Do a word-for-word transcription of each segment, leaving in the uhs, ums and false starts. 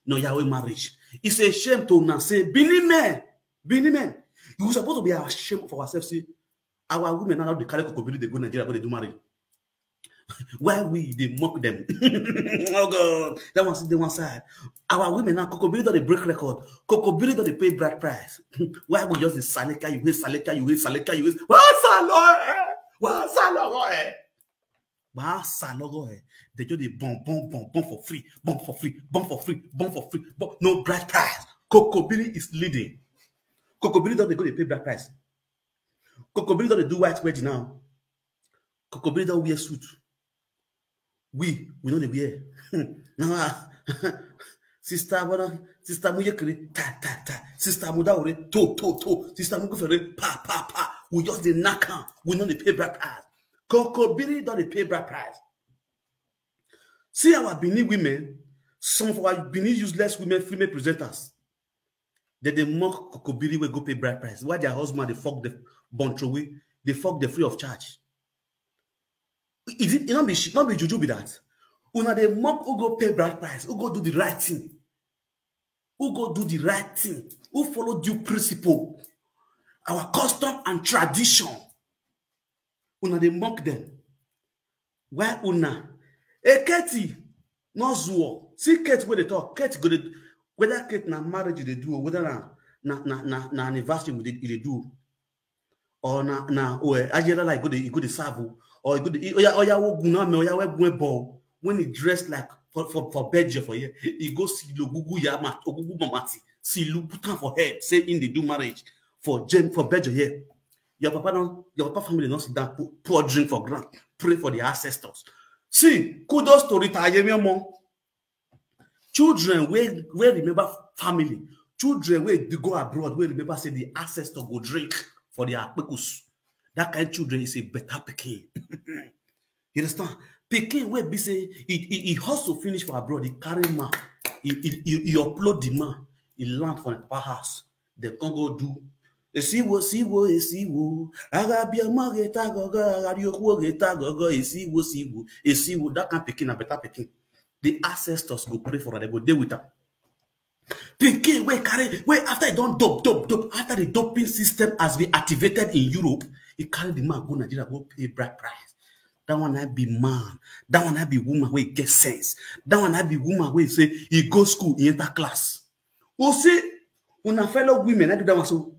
No, Yahweh marriage. It's a shame to now say, Benin men, Benin men, you suppose to be ashamed for ourselves. See, our women now dey carry kokobiri, they go Nigeria, go they do marriage. Why we they mock them? Oh God, that one's the one side. Our women now, kokobiri don dey break record. Kokobiri don dey pay bride price. Why we just dey saleka you hate, saleka you hate, saleka you hate? What's a lawyer? What's a lawyer? What's a lawyer? They just dey bomb, bomb, bomb, bomb for free, bomb for free, bomb for free, bomb for free, but no bride price. Kokobiri is leading. Kokobiri don dey go dey pay bride price. Kokobiri don dey do white wedding now. Kokobiri don wear suit. We, we no dey wear. Now, ah, Sister Abana, Sister Muyekere, ta, ta, ta. Sister Mudaure, to, to, to. Sister Mugufere, pa, pa, pa. We just dey knack am. We no dey pay bride price. Kokobiri don dey pay bride price. See our Benin women, some of our Benin useless women, female presenters. They dey mock kokobiri wey go pay bride price. Why their husband dey fuck the bunch away? They fuck the free of charge. Is it, e no be sh-, no be juju be that? Una dey mock who go pay bride price, who go do the right thing, who go do the right thing, who follow due principle, our custom and tradition. Una dey mock them. Why una? Eketi no zuo. See Kate wey dey talk. Kate go dey, whether Kate na marriage e dey do, or whether na, na, na, na, na anniversary we dey, e dey do, or na, na, oh, eh, Ajela like go dey, e go dey serve o, or e go dey, e, oya, oya, wo gun na me, oya, we gun ebo. When he dress like for, for, for Belgium for here, he go see lo gugu ya ma, ogugu mamati, see lu put am for head, say him dey do marriage for Jam-, for Belgium here. Your papa no, your papa family no sit down, pour, pour drink for ground, pray for the ancestors. See, kudos to Rita Ayemi Omo. Children wey, wey remember family, children wey dey go abroad, wey remember say the ancestor go drink for their kpekus. That kind children is a better pikin. You understand? Pikin wey be say he, he, he hustle finish for abroad, he carry man, he, he, he, he upload the man, he land for the papa house. They come go do. Esiwo, siwo, esiwo. Arabia ma geta gogo, arabi okwo geta gogo, esiwo, siwo, esiwo. That kind pikin na better pikin. The ancestors go pray for her, they go dey with her. Pikin wey carry, wey after he don dope, dope, dope, after the doping system has been activated in Europe, he carry the man go Nigeria, go pay bride price. That one na be man. That one na be woman wey get sense. That one na be woman wey say he go school, he enter class. You see, una fellow women, I do that one so.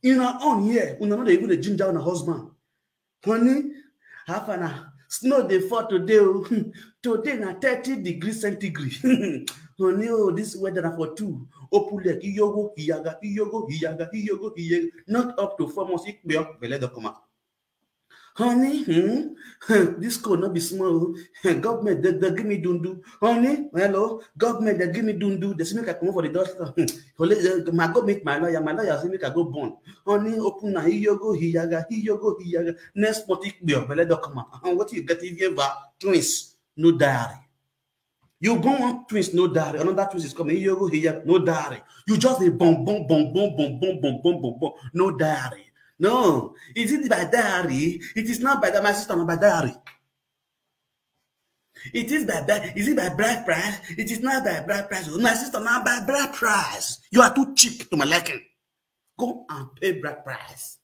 Una own here, una no dey even dey ginger una husband. Honey, how far na? Snow dey fall today o. Hmm, today na thirty degree centigrade. Honey, oh, this weather na for two. Open leg, iyogo, iyaga, iyogo, iyaga, iyogo, iyaga. Not up to four months, ikpe up, belle don come out. Honey, hmm? This code no be small o. Government, they, they give me dundu. Honey, hello, government, they give me dundu. They say make I comot for the dust. Hmm. Only, uh, my go meet my lawyer. My lawyer say make I go born. Honey, open na, iyogo, iyaga, iyogo, iyaga. Next month, ikpe up, belle don come out. Uh-huh, what you get if you ever twins? No diary. You born one twins, no diary. Another twins is coming. Iyogo, iyaga, no diary. You just dey born, born, born, born, born, born, born, born, born, born. No diary. No. Is it by diary? It is not by that. My sister, not by diary. It is by, by, is it by bride price? It is not by bride price. My sister, not by bride price. You are too cheap to my liking. Go and pay bride price.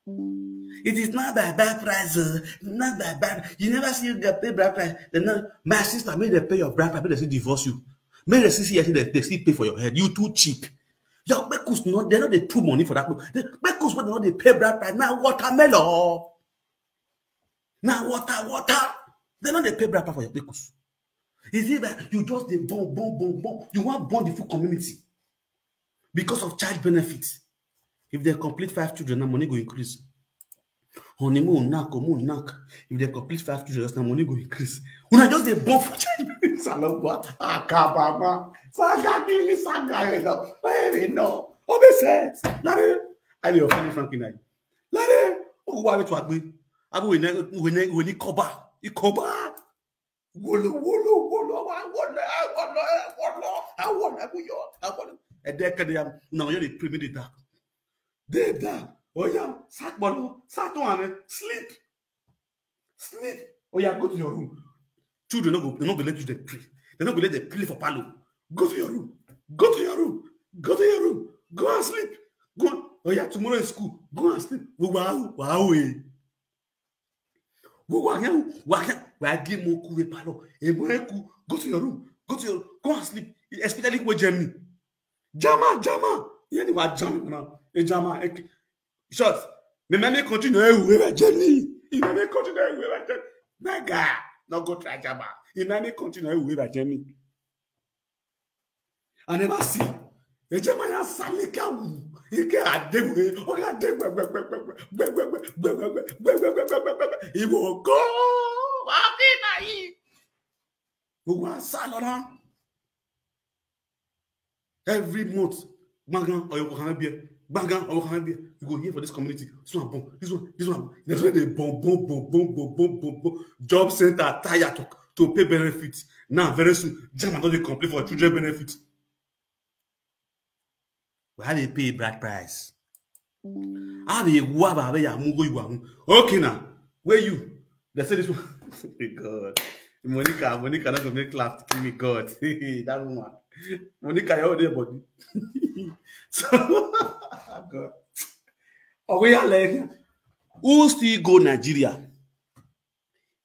It is not by bride price. Uh, not by bride. You never see you get pay bride price. They know, my sister, make they pay your bride price. Make they see divorce you. Make they see, see, they, they still pay for your head. You too cheap. Your kpekus no, they no dey put money for that. The kpekus wey they no dey pay bride price. Now watermelon. Now water, water. They no dey pay bride price for your kpekus. Is it that you just dey born, born, born, born? You want born the full community because of child benefit. If they complete five children, now money go increase. Honeymoon, knack, oh, moon, knack. If they complete five children, now money go increase. When I just dey born for child benefit, I love what? Akabama. Saga, gini, saga, you know. Hey, no. Obese. Lare. I dey offend Frankie now. Lare. Oh, why we to agree? Abu we ne, we ne, we ne koba. Ikoba. Wolo, wolo, wolo, wa, wolo, eh, wolo, eh, wolo, eh, wolo, eh, wolo. Ede kede ya, na yo dey pray me dey dark. Dey dark. Oya, sat bolo, sat on, eh, sleep. Sleep. Oya, go to your room. Children no go, they no go let you dey play. They no go let them play for parlour. Go to your room. Go to your room. Go to your room. Go and sleep. Go. Oh yeah, tomorrow is school. Go and sleep. Wow, wow, eh. Go, go, go, go, go, go, go to your room. Go to your, go and sleep. Especially with Germany. Jama, Jama. You know what Jama now? A Jama. Short. Me, me, me continue everywhere by Germany. You know, me continue everywhere by Germany. My God, not go try Jama. You know, me continue everywhere by Germany. I never see. Ejema ya salika wu. Ike adewe. Oga adewe. Iwo go. Abi na yi. Gbogbo asa lọ na. Every month, gbangan, oyo ko kan bi. Gbangan, oyo ko kan bi. You go here for this community. This one, boom. This one, this one. That's why they boom, boom, boom, boom, boom, boom, boom, boom. Job center, tire to, to pay benefits. Now, very soon, German don't dey complain for children benefits. Why they pay bride price? How they go about where you go, you go. Okay now, where you? They say this one. God, Monica, Monica, not gonna make laugh to kill me. God, that woman, Monica, your own body. So, God. Oh, we are like, who still go Nigeria?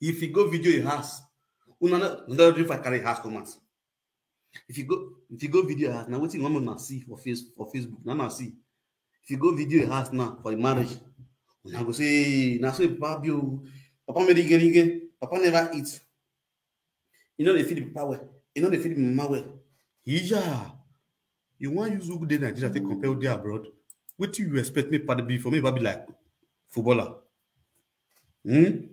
If you go video your house, una no, no do for carry house come out. If you go, if you go video your house, now wetin you want una see for face, for Facebook? Now, now see. If you go video your house now for the marriage, una go say, "Na so papa be o, papa me ringe ringe, papa never eat." You know they feel the papa well. You know they feel the mama well. Yeah. You want use who dey Nigeria take compare with dey abroad? Wetin you expect me padi be for me, be like footballer? Hmm?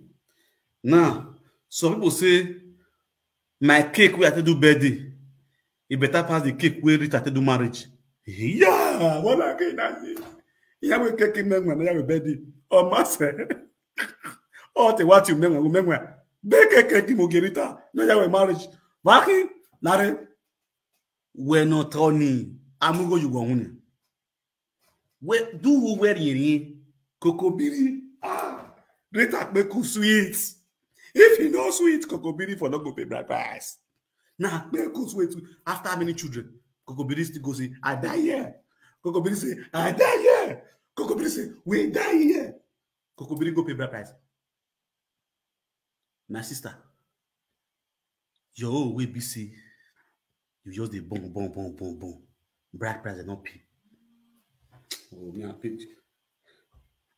Now, some people say my cake wey I take do birthday, e better pass the cake wey Rita take do marriage. Yeah, what I can I say? Yeah, we cake me when I have a birthday. Oh, master. Oh, te what you memory, memory. Big cake mo Rita. No, yeah, we marriage. Waki, nare. We no Tony. Amugo you go hune. We do who where you kokobiri. Ah, Rita make you sweet. If you know sweet, kokobiri for no go pay bride price. Now, make you sweet. After many children, kokobiri still go say, "I die here." Kokobiri say, "I die here." Kokobiri say, "We die here." Kokobiri go pay bride price. My sister, your own way be say you just dey boom, boom, boom, boom, boom. Bride price dey not pay. Oh, me I pay.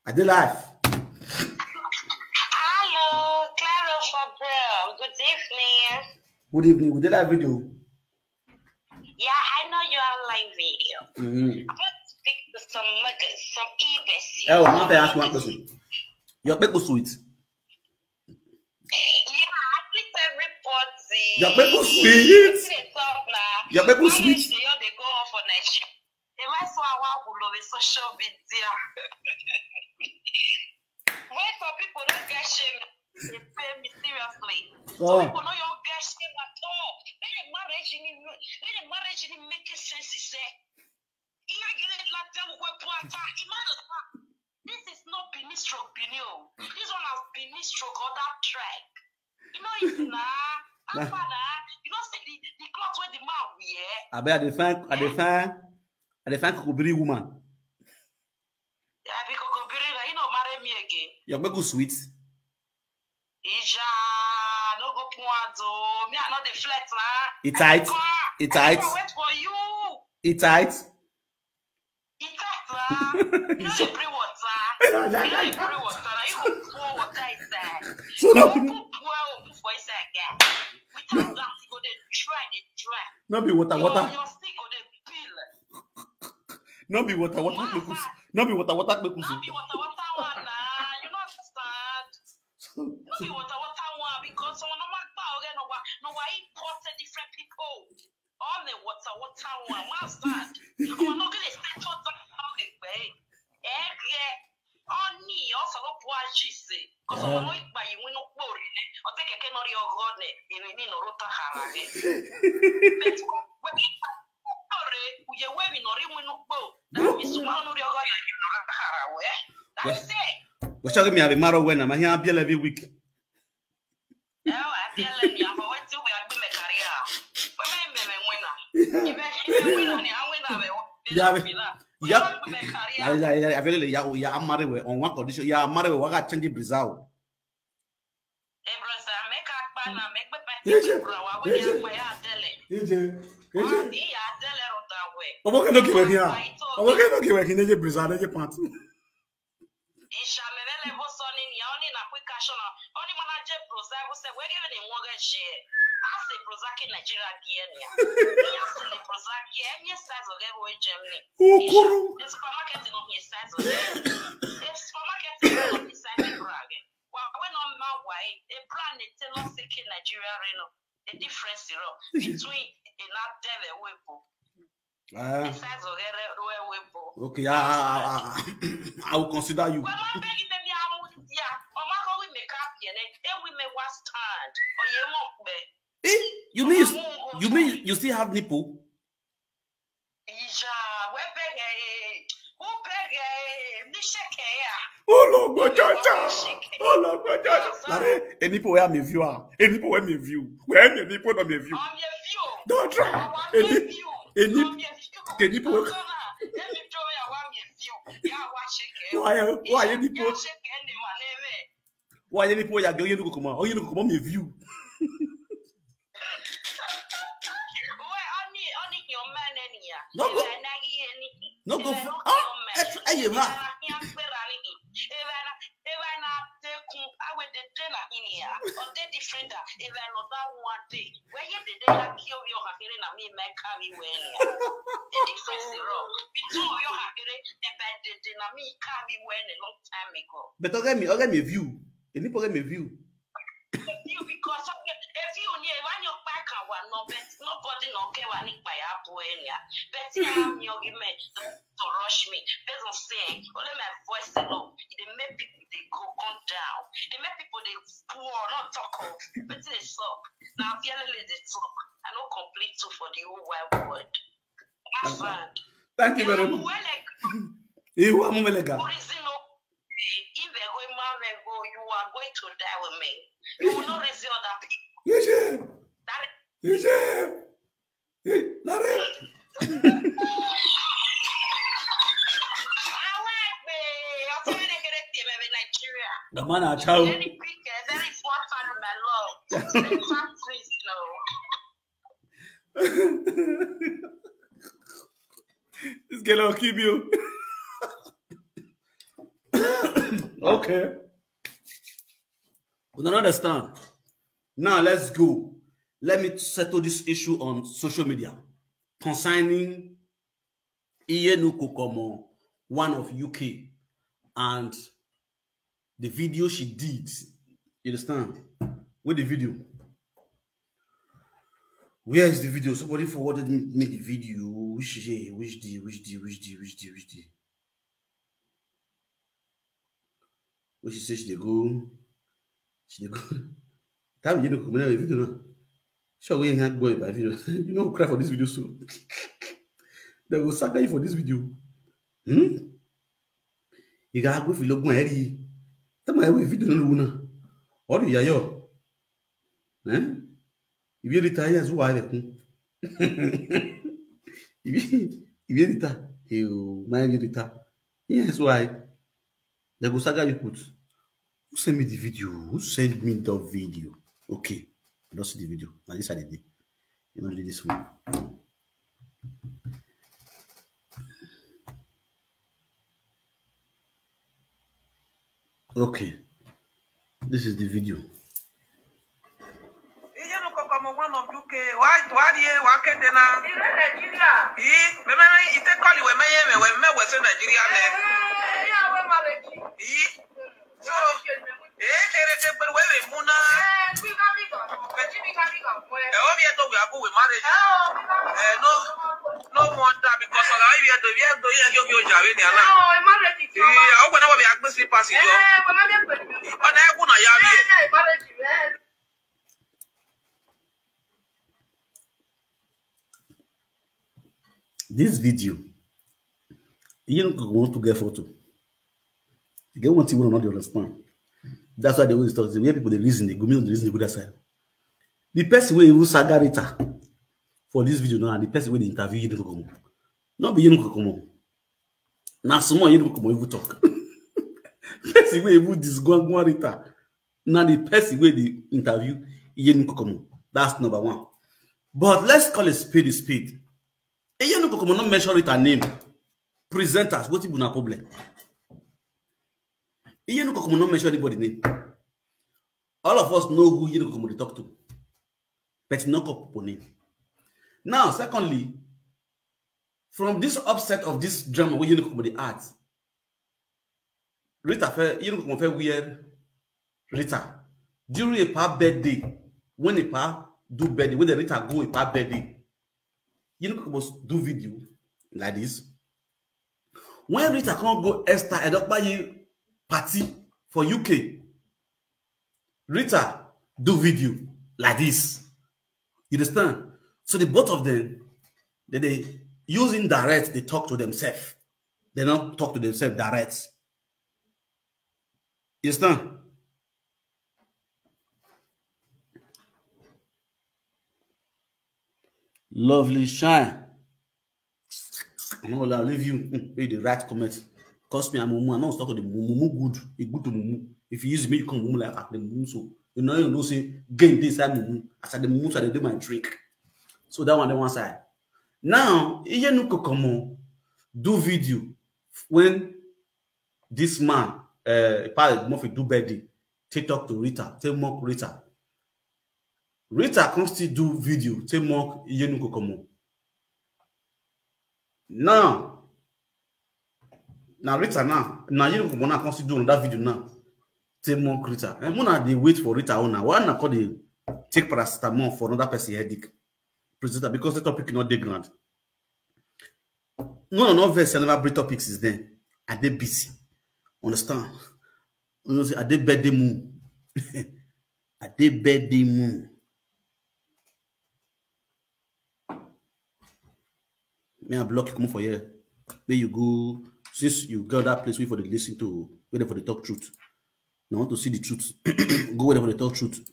I dey live. Hello, Claro Fabrel. Good evening. Good evening. We dey live video. Yeah, I know you are live video. Mm-hmm. I want to speak to some muggers, some Ibis. Oh, I want to ask one question. Your people sweet. Yeah, I greet everybody. Your people sweet. Wetin dey talk na? Your people sweet. Why you dey go on for Nigeria? The rest one wa go love social media. When some people no get shame, they pay me seriously. Some people no you get shame at all. When the marriage in, when the marriage in make sense, he say, "Iya gele la te wo po ata, imana." This is not Benin stroke Benin. This one has Benin stroke other tribe. You know it's na. Apa na. You know say the, the cloth wey the man wear. I bet I dey find, I dey find, I dey find Kokobiri woman. Yeah, be Kokobiri na, you know, marry me again. Your people sweet. Ija, no go point o. Me I no dey flex na. It tight. It tight. I wait for you. It tight. It tight na. You no dey bring water. You no dey bring water. Na you go pour water inside. So now you go pour, pour for inside there. Without that, you go dey dry, dey dry. No be water, water. Your, your skin go dey peel. No be water, water make us. No be water, water make us. No be water, water one na. You no understand. No be water, water one because some normal pa oge no wa, no wa import different people. All the water, water one. Master, you go no get a statue of the way. Eh, yeah. Oni also no poa jise. Because of no ipa you no pori ne. O te keke no ri ogone. Ini ni no rota harage. But we pori, we we mi no ri mu no po. That is one no ri ogone. That's it. We shall me have a marrow when I'm here, I'll be every week. Oh, I tell them, I'm going to be a good career. But I mean, when I Yeah, yeah, yeah, yeah, yeah, yeah, marry well on one condition. Yeah, marry well. Waga change Brazil. Eje, eje, eje. Omo ke no ke work here. Omo ke no ke work in Brazil, eje pant. Ishamevele vo soni ni oni na kwika shona. Oni mana je proza vo se wege ni mwoge je. Ase proza ke Nigeria die ni. Ni ase le proza ke ni size of every Germany. Ukuru. The supermarket no ni size of. The supermarket no ni size of Prague. Wa we no ma wa e brand ni te no se ke Nigeria reno. The difference, you know, between in that devil wepo. Ah. Okay, I, I, I, I will consider you. Eh, you mean you, you mean you still have nipple? Ologbo jaja. Ologbo jaja. Lare, any people where me view am. Any people where me view. Where me people no me view. Don't try. Any, any, any people where. Why, why any people? Why any people ya go you no go come out? Oh, you no go come out me view. No go. No go. Ah, eh, eh, ha. But okay, me, okay, me view. Any people get me view. If you, because if you near one your back and one no bet, nobody no care what nick by our boy. But I am your argument to rush me. Based on saying, only my voice alone, they make people they go come down. They make people they poor, not talk of. But they suck. Now, fearless they talk. I no complete too for the whole wide world. Have fun. Thank you very much. Iwa mumelega. If they go, man, they go, you are going to die with me. You will not raise the other people. Yes, sir. That is Yes, sir. Hey, Larry. The man I tell. Very quick, eh, very important, my love. Please, no. This girl will kill you. Okay. We don't understand. Now let's go. Let me settle this issue on social media concerning Iyenuku Komo, one of U K, and the video she did. You understand? With the video. Where is the video? Somebody forwarded me, me the video. Which day, which day, which day, which day, which day, which day? When she say she dey go, she dey go. Time you know, come out video now. Sure, we ain't had boy by video. You know, cry for this video soon. They will sack you for this video. Hmm? You gotta go for look my head. Tell my way video no now. What do you yo? Eh? If you retire, yes, why? If you retire, you my retire. Yes, why? They go saga you put. Who send me the video? Who send me the video? Okay, I don't see the video. Now this I did. You know, do this one. Okay, this is the video. Iye no koko mo one of U K. Why, why the, why can't they now? Ire Nigeria. Ih, me, me, me, ite call you, me, me, me, me, Western Nigeria, le. Eh, yeah, we marriage. Ih, so, eh, kere te, but we, we, muna. Eh, we got me, got me, got me, got me. Eh, oh, we are to, we are go, we marriage. Eh, no, no wonder, because of how we are to, we are to, yeah, yo, yo, Jave, ni ala. Eh, oh, we never be agbe slippers, yo. Eh, we never be agbe. Oh, na, we na, ya, we. Eh, marriage, eh. This video, you don't want to get photo. You get one thing we don't know the respond. That's why they always talk. The way people they reason, they go me the reason they go that side. The person wey even saga Rita, for this video now, the person wey dey interview Yenu Kokomo. No be Yenu Kokomo. Na small Yenu Kokomo even talk. Person wey even disgwangwan Rita. Na the person wey dey interview Yenu Kokomo. That's number one. But let's call a spade a spade. Yenu Kokomo no mention Rita name. Presenters, wetin be na problem? Yenu Kokomo no mention anybody name. All of us know who Yenu Kokomo dey talk to. But no call people name. Now, secondly, from this upset of this drama wey Yenu Kokomo dey act, Rita fẹ́, Yenu Kokomo fẹ́ wear Rita during a pa birthday, when a pa do birthday, when the Rita go a pa birthday, Yenu Kokomo do video like this. When Rita come go Esther Edokpayi party for U K, Rita do video like this. You understand? So the both of them, they, they using direct, they talk to themselves. They don't talk to themselves direct. You understand? Lovely shine. I no go lie, leave you. Hmm, you dey write comment. Cause me, I'm mumu. I no talk to the mumu. Mumu good. E good to mumu. If you use me, you come mumu like I dey mumu. So you know, you know say gain dey inside mumu. As I dey mumu, so I dey do my drink. So that one dey one side. Now, Yenu Kokomo do video when this man, uh, Pa Murphy do birthday, take talk to Rita, take mock Rita. Rita come still do video, take mock Yenu Kokomo. Now, now Rita now, now Yenu Kokomo now come still do another video now, take mock Rita. And una dey wait for Rita own now. Why una come dey take paracetamol for another person headache? Presenter, because the topic no dey ground. No, no, no vex, I never bring topic since then. I dey busy. Understand? You know, say I dey birthday moon. I dey birthday moon. Me, I block you, come for here. Where you go, since you go that place, wait for the listen to, wait for the talk truth. I want to see the truth. Go wait for the talk truth.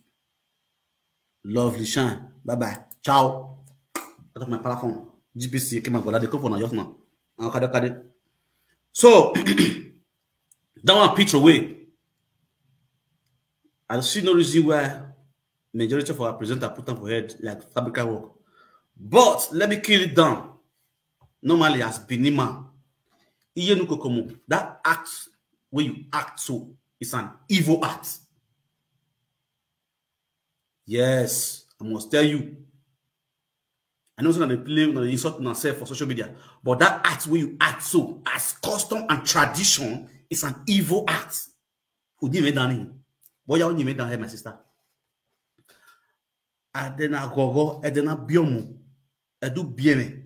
Lovely shine. Bye bye. Ciao. Out of my platform. G P C came and go. They come for now, just now. I'll carry, carry. So, that one picture away. I see no reason why majority of our presenter put on for head like fabrical work. But let me kill it down. Normally, as Benin man, Yenu Kokomo, that act where you act so is an evil act. Yes, I must tell you. I know say una dey play, una dey insult myself for social media, but that act where you act so as custom and tradition is an evil act. Onyime Dani, boya Onyime Dan here, my sister. Adena gogo, Adena biomu, Edu bieme,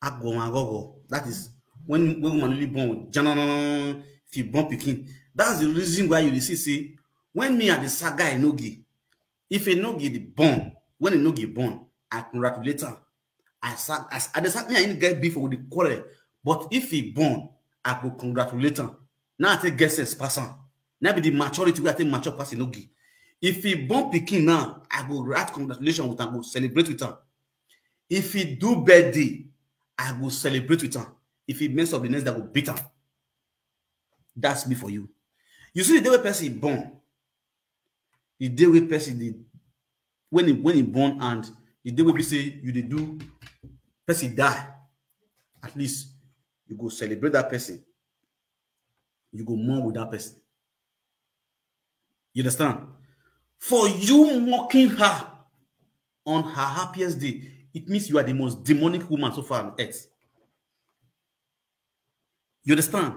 Agoma gogo. That is when, when woman really born, Jana, if you born pikin. That's the reason why you see, see, when me and the saga Enogi, if Enogi the born, when Enogi born, I congratulate her. I sat, I, I just sat me and get beef with the quarrel. But if he born, I go congratulate him. Now I take get sense pass am. Now be the maturity wey I take mature pass Enogi. If he born pikin now, I go write congratulations with am, go celebrate with am. If he do birthday, I go celebrate with am. If he mess up the next day, I go beat am. That's me for you. You see the day wey person born, the day wey person dey, when he, when he born and the day wey be say you dey do, person die, at least you go celebrate that person. You go mourn with that person. You understand? For you mocking her on her happiest day, it means you are the most demonic woman so far on earth. You understand?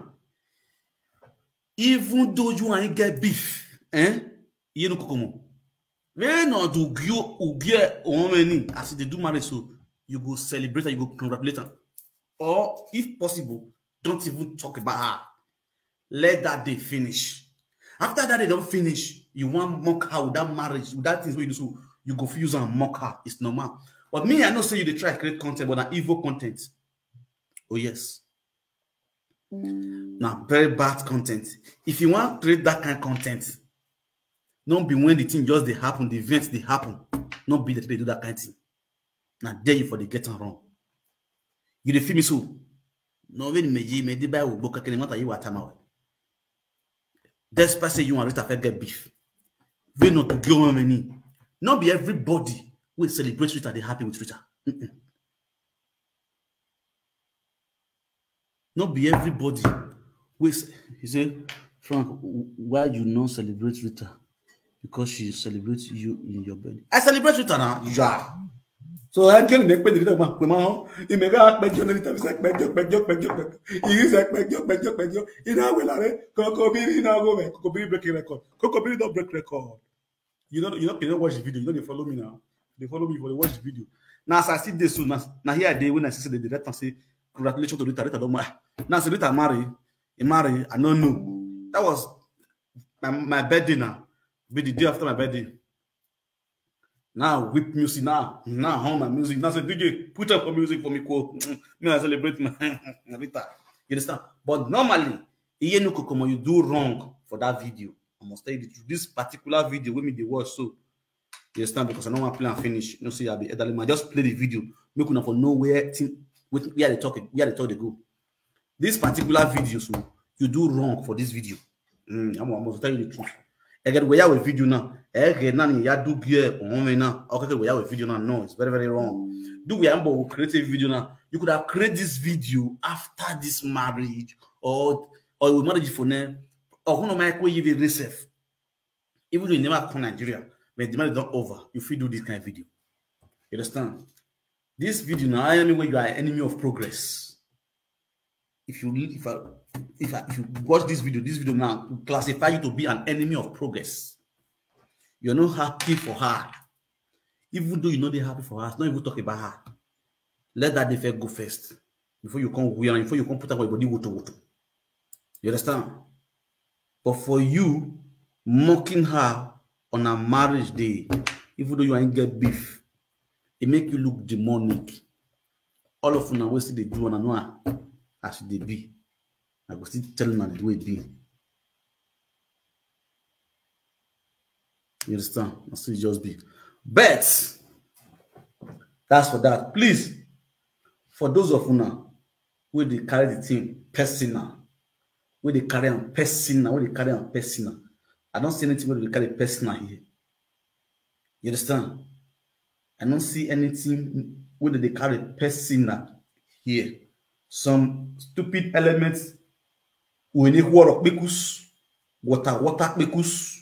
Even though you and him get beef, eh? Yenu Kokomo. When not Ugie, Ugie or many, as they do marriage, so you go celebrate and you go congratulate her. Or, if possible, don't even talk about her. Let that day finish. After that day don't finish, you want mock her with that marriage, with that things wey you do, so you go feel and mock her. It's normal. But me, I know say you dey try create content, but an evil content. Oh yes. Now, very bad content. If you want create that kind of content, not be when the thing just dey happen, the events dey happen, not be that they do that kind of thing. Na there you for the get am wrong. You dey feel me so? No, when me, me dey buy Ugbo Kakene, what are you at, Amawe? Despite say you and Rita fit get beef, we not to go on any. Not be everybody will celebrate Rita, they happy with Rita. Mm-mm. Not be everybody. Wait, he say, Frank, why you not celebrate Rita? Because she celebrates you in your bed. I celebrate Rita now. Yeah. So I get the next the Rita man. He may go out, but you know, Rita is like, but you, but you, but you, but you. He is like, but you, but you, but you. In a way, like, Kokobiri now go back. Kokobiri breaking record. Kokobiri don't break record. You don't, you don't, you don't watch the video. You don't follow me now. They follow me for the watch the video. Now, as I see this soon, now, now here I dey when I see the director say, congratulations to Rita, Rita don't mind. Now, say Rita marry, he marry, I don't know. That was my, my birthday now. Be the day after my birthday. Now, whip music now. Now, on my music. Now, say, D J, put up a music for me, cool. Me, I celebrate my Rita. You understand? But normally, Iye Nukokomo, you do wrong for that video. I must tell you the truth. This particular video, when me dey watch, so you understand, because I don't want to play and finish. You know, see, I be elderly man. Just play the video. Make una for know where thing, where they talk, where they talk they go. This particular video, so you do wrong for this video. Mm, I'm, I'm gonna tell you the truth. Again, we have a video now. Again, now you do gear on me now. Okay, we have a video now. No, it's very, very wrong. Do we have a creative video now? You could have created this video after this marriage, or or you marriage for now, or who know my you even safe. Even though you never come Nigeria, but the marriage not over. You feel do this kind of video. You understand? This video now, I am where you are enemy of progress. If you if I, if I, if you watch this video, this video now will classify you to be an enemy of progress. You're not happy for her. Even though you know they're happy for her, not even talk about her. Let that day fair go first. Before you come wear, before you come put up your body woto woto. You understand? But for you, mocking her on her marriage day, even though you ain't get beef, it make you look demonic. All of una wey still dey do una know as e dey be. I go still tell una the way e be. You understand? I still just be. But that's for that. Please, for those of una wey dey carry the thing personal, wey dey carry am personal, wey dey carry am personal. I don't see anything wey dey carry personal here. You understand? I don't see anything wey dey carry personal here. Some stupid elements, we need water kpekus, water, water kpekus.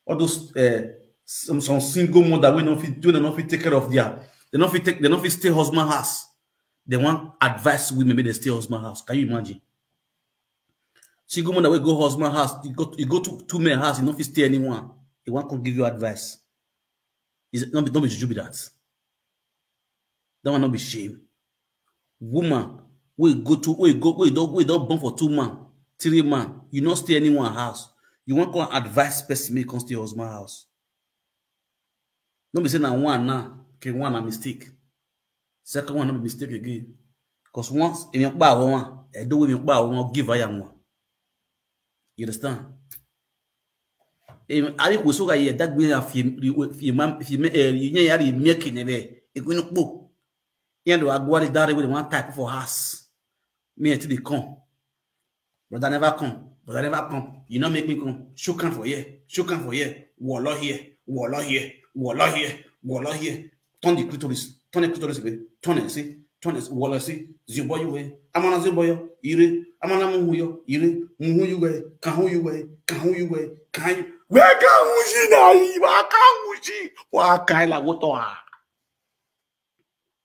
All those uh, some, some single mother wey no fit, wey no fit take care of their, they no fit take, they no fit stay husband house. They want advice women make they stay husband house. Can you imagine? Single mother wey go husband house, you go, you go to two men house, you no fit stay anyone. He want come give you advice. Is it not be, not be juju be that? That one not be shame. Woman, we go to, we go, we don't, we don't born for two man, three man. You not stay anyone house. You want come advice person make come stay husband house. No be say na one now, okay, one na mistake. Second one no be mistake again. Because once in your power one, I do with your power one, give I am one. You understand? Em, I think we so that yeah, that way if you if you man if you eh, you are making it there, it will not go. You know, I go out there with one type for us. Me until they come. Brother never come. Brother never come. You not make me come. Shook hand for here. Shook hand for here. Wallah here. Wallah here. Wallah here. Wallah here. Turn the clitoris. Turn the clitoris away. Turn it, see? Turn it. Wallah, see? Zimboyo way. Amana zimboyo. Ire. Amana muhuyo. Ire. Muhuyu way. Kahuyu way. Kahuyu way. Kahuyu. Where kahuji na yi? Where kahuji? Where kaila water?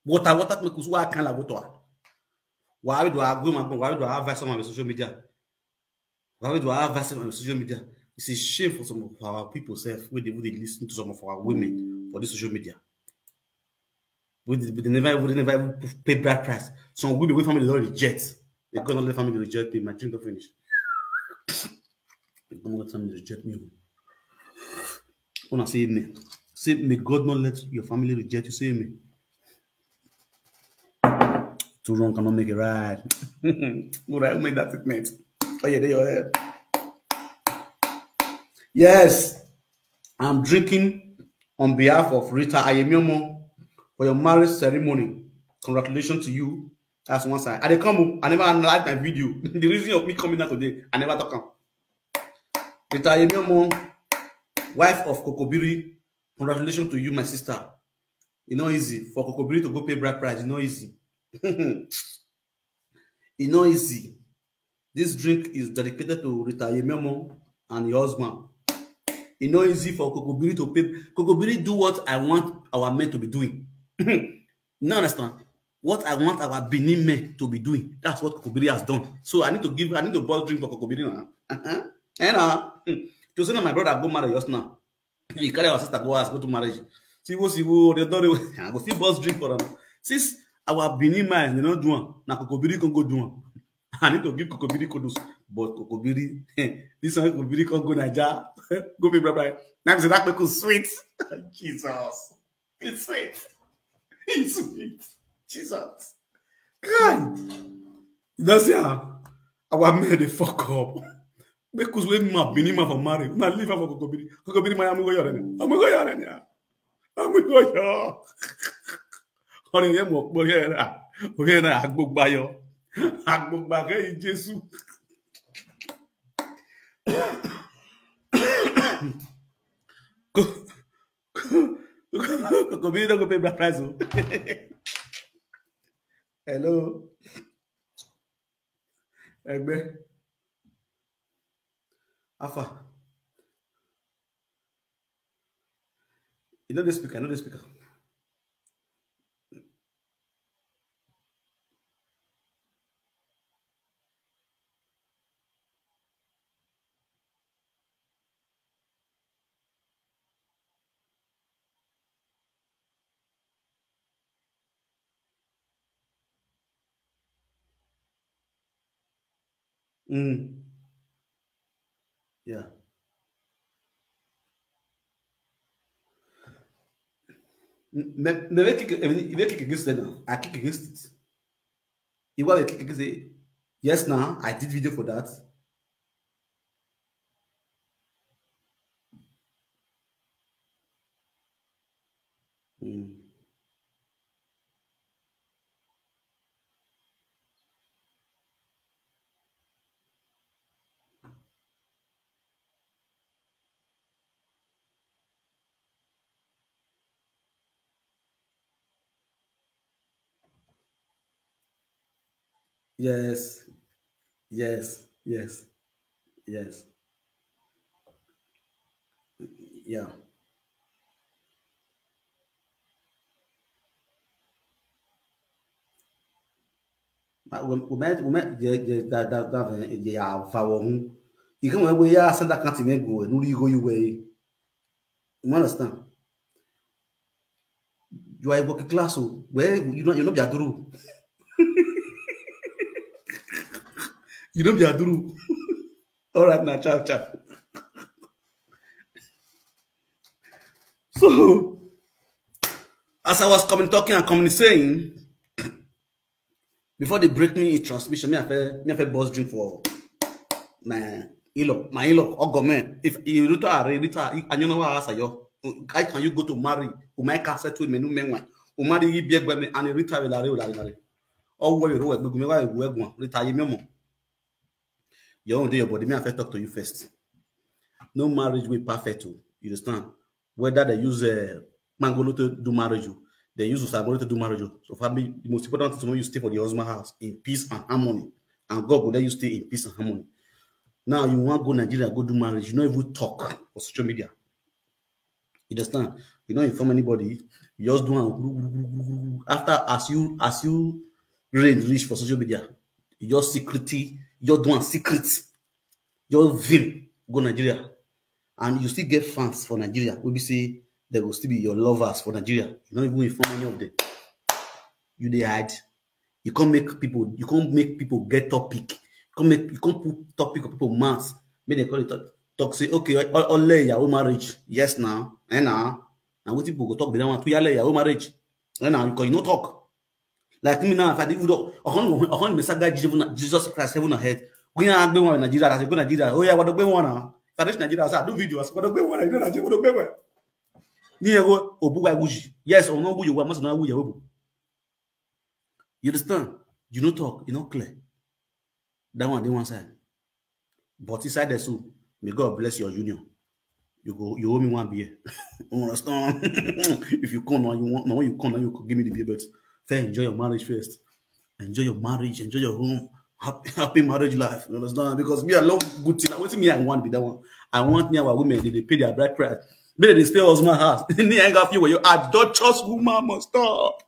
Water, water, me kusu where kaila water. Why do I go, my boy? Why do I have some on social media? Why do I have some on social media? It's a shame for some of our people self where they would listen to some of our women for this social media. We they, they never, we never even pay bride price. Some women with family don't reject. They go not let family reject me. My dream don't finish. They go not let family reject me. When I say amen, say may God not let your family reject you. Say amen. Too wrong cannot make it right. All right, who made that statement? Oh yeah, there you are. Yes, I'm drinking on behalf of Rita Ayemiomo. for your marriage ceremony. Congratulations to you. That's one side. I dey come up. I never analyze my video. The reason of me coming out today, I never talk am. Rita Yemiomo, wife of Kokobiri, congratulations to you, my sister. E no easy for Kokobiri to go pay bride price. E no easy. E no easy. This drink is dedicated to Rita Yemiomo and your husband. E no easy for Kokobiri to pay. Kokobiri do what I want our men to be doing. You understand? What I want our Benin men to be doing. That's what Kokobiri has done. So I need to give, I need to bought drink for Kokobiri now. Uh-huh. And uh, to say na my brother go marry us now. He carry our sister go ask, go to marriage. See what, see what they don't. I go still bought drink for them. Since our Benin man, you know, do one. Na Kokobiri can go do one. I need to give Kokobiri kudos, but Kokobiri, this one Kokobiri can go Naija, go be bye bye. Now say that make us sweet. Jesus, it's sweet. It's sweet. Jesus, God, you don't see how our men dey fuck up. Make us wey ma Benin man for marry. Na leave am for Kokobiri. Kokobiri my amugo yore ni. Amugo yore ni. Amugo yore. Ọ̀rẹ́ yẹn mọ̀ pé ọ̀rẹ́ rà, ọ̀rẹ́ rà agbógbáyọ, agbógbákẹ́ yìí Jésù. Kò bí dọ́gbọ́n pé baptize o. Hello. Ẹgbẹ́. Afa. You know the speaker, I know the speaker. Mm. Yeah. Me, me, me kick, me, me kick against them now. I kick against it. You want to kick against it? Yes, now I did video for that. Mm. Yes. Yes. Yes. Yes. Yeah. Ma, we, we might, we might, yeah, yeah, that, that, that, eh, yeah, for one. You come away, yeah, send that country, go, no, you go your way. You understand? You are a working class, so where you know, you know, Biaduru. You know, Biaduru. All right, now, ciao, ciao. So, as I was coming, talking and coming, saying, before they break me in transmission, me, I feel, me, I feel boss drink for my in-law, my in-law, Ogome. If you Rita, Rita, I, you know what I say, yo? How can you go to marry? Umai can settle me, no men one. Umari, you be a and Rita, will are, will are. Oh, what you know, we go, we go, Rita, Yemiomo. Your own day, your body. Me, I first talk to you first. No marriage will perfect, oh, you understand? Whether they use, uh, Mangolo to do marriage, oh, they use Usagolo to do marriage, oh. So for me, the most important thing is you stay for the husband house in peace and harmony. And God will let you stay in peace and harmony. Now you want go Nigeria, go do marriage. You don't even talk for social media. You understand? You don't inform anybody. You just do am. After, as you, as you reign reach for social media, you just secretly, you just do am secret. You just vim go Nigeria. And you still get fans for Nigeria. We be say they will still be your lovers for Nigeria. You don't even inform any of them. You dey hide. You can't make people, you can't make people get topic. You can't make, you can't put topic of people mouths. Make they call it talk, talk say, okay, all, all your marriage. Yes, now. And now. And what people go talk be that one to your marriage. And now, because you no talk. Like me now, if I did, I can't, I can't miss a guy, Jesus Christ, heaven and head. We are going to Nigeria. I say, go Nigeria. Oh, yeah, what the one now? If I reach Nigeria, I say, I do video. I say, what the one? I do Nigeria. What the one? Ni ego obuwa guji. Yes, ono bu yowa maso na wu yobu. You understand? You no talk, you no clear. That one dey one side. But inside the soup, may God bless your union. You go, you owe me one beer. You understand? If you come now, you want now, you come now, you go give me the beer, but first enjoy your marriage first. Enjoy your marriage, enjoy your home. Happy, happy marriage life. You understand? Because me, I love good thing. Wetin me I want be that one. I want me our women, they, they pay their bride price. Maybe they stay husband house. Me I got you where you are. Don't trust woman must stop.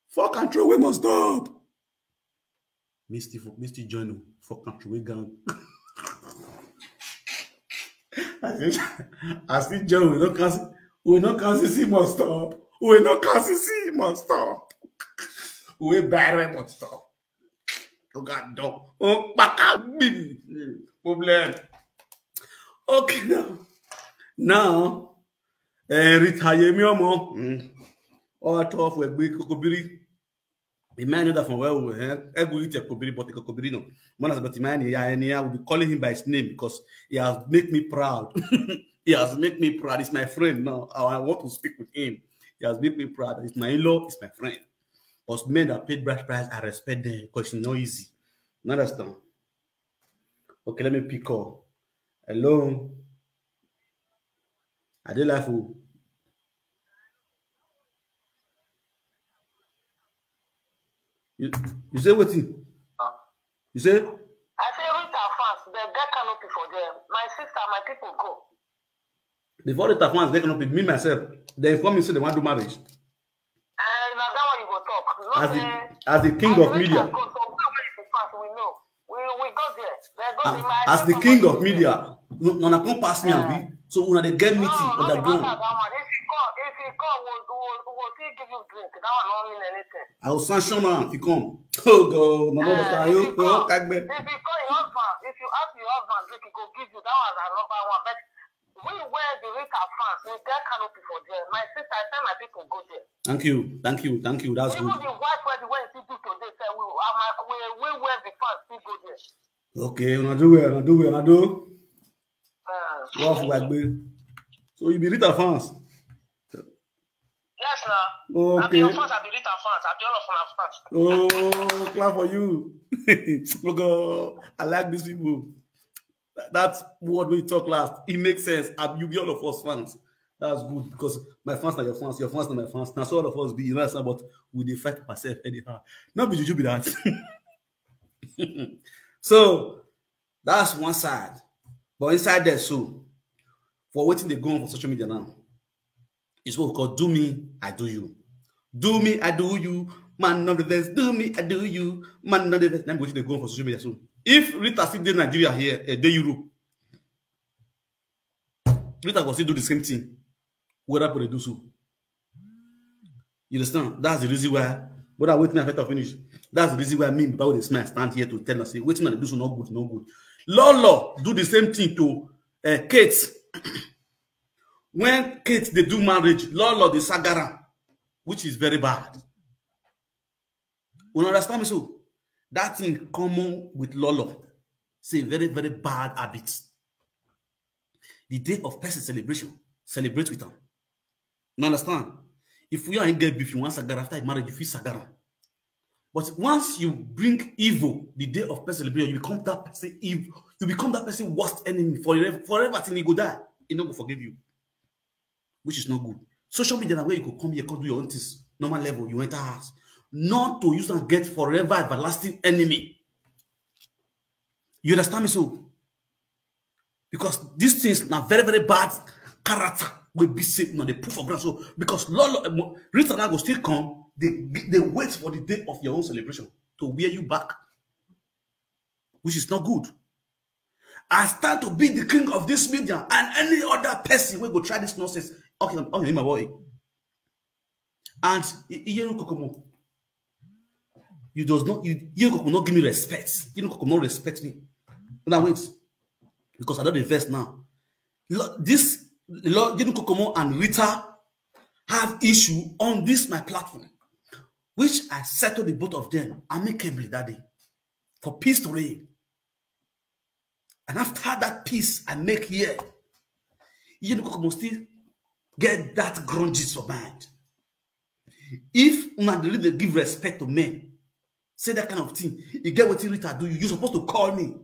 Fuck and throw away must stop. Misty, Misty John, fuck and throw away gang. I see, I see John, we don't cancel, we don't cancel see must stop. We don't cancel see must stop. We bury must stop. Oh God, no. Oh, back up, problem. Okay, now, now, eh, retire me, omo. Mm. All tough with big kokobiri. The man know that from well, eh? Ego eat kokobiri, but kokobiri no. Man has but man, yeah, and yeah, I will be calling him by his name because he has make me proud. He has make me proud. He's my friend now. I, I want to speak with him. He has make me proud. He's my in-law. He's my friend. Because men that paid bride price, I respect them because it's not easy. You understand? Okay, let me pick up. Hello. I dey live o. You, you say wetin? You say? I say Rita fans, they get canopy for them. My sister, my people go. Before Rita fans get canopy, me myself, they inform me say they want to do marriage. Eh, na that one you go talk. Not As the, say, as the king as of Rita media. Go, so we, we, we fans, we know. We, we go there. They go Ah, in my as the people king go of there. Media, no, no, no, come pass me and Ah. we. So una dey get meeting No, no, the underground. Matter that one. If you come, if you come, we'll, we'll, we'll still give you drink. That one don't mean anything. I will sanction am if you come. Oh God, no, no, Ah, no, if you no, come, Kagbe. If you call your husband, if you ask your husband, drink, he go give you. That one na number one. But we wear the Rita fans. We get canopy for there. My sister, I tell my people go there. Thank you, thank you, thank you. That's Even good. The white wear the way you do today, say we, um, we, we wear the fans still go there. Okay, una do well, una do well, una do. Uh, Love like me. So you be Rita fans? Yes, sir. Okay. I be your fans, I be Rita fans, I be all of our fans. Oh, clap for you. Look, uh, I like these people. That, that word we talk last, it makes sense. I, you be all of us fans. That's good because my fans are your fans, your fans are my fans. Now so all of us be, you know, but we dey fight ourselves anyhow. Not be juju be that. So that's one side. But inside there, so for wetin dey go on for social media now, is what we call do me, I do you. Do me, I do you. Man of the best, do me, I do you. Man of the best. Let me go to the go on for social media. So if Rita still dey Nigeria here, eh, dey Europe, Rita go still do the same thing. What I do so. You understand? That's the reason why. But I wait till I finish. That's the reason why me, Baba, this man stand here to tell us, say, wait till I do so, not good, not good. Lolo do the same thing to uh, Kate. When Kate they do marriage, Lolo the Sagara, which is very bad. You understand me? So that thing common with Lolo. Say very, very bad habits. The day of person celebration, celebrate with them. You understand? If you ain't get beef, you want Sagara after marriage, you feel Sagara. But once you bring evil, the day of person celebration, you become that person evil. You become that person worst enemy forever. Forever till he go die, he no go forgive you. Which is not good. Social media na where you go come here, come do your own things. Normal level, you enter house. Not to use and get forever everlasting enemy. You understand me so? Because these things na very, very bad character will be safe on the proof of ground. So because Lolo, eh, Rita now go still come, they, they wait for the day of your own celebration to wear you back, which is not good. I stand to be the king of this media and any other person will go try this nonsense. Okay, okay, my boy. And Iyeru Kokomo, you does not, you, Iyeru Kokomo not give me respect. Iyeru Kokomo not respect me. Now wait, because I don't invest now. This Lord Iyeru Kokomo and Rita have issue on this my platform, which I settled the both of them amicably that day for peace to reign. And after that peace I make here, you know, must still Get that grunges for mind. If una really dey give respect to men, say that kind of thing, you get wetin Rita do you, you supposed to call me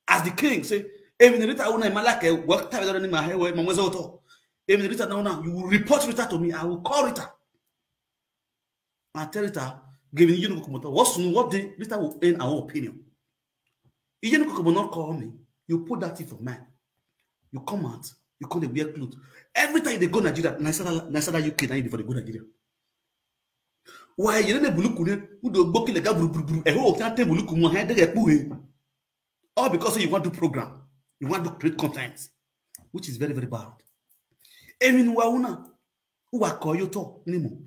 as the king. Say, even Rita una malake work time that in my hair, my wezo to. Even Rita now, now you will report Rita to me. I will call Rita. I tell Rita, giving you no kokomoto. What's what day Rita will end our opinion. You no kokomo not call me. You put that thing for man. You come out. You come to wear clothes. Every time they go Nigeria, Nigeria, Nigeria, U K, now you for the go Nigeria. Why you don't buluku ne? Who do go kill a guy buru buru buru? I hope that table look more hand they put. All because you want to program, you want to create content, which is very very bad. Even una who are call you talk anymore.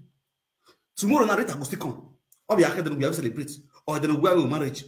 Tomorrow na Rita go still come. Or be ahead we have celebrate, or then we have marriage,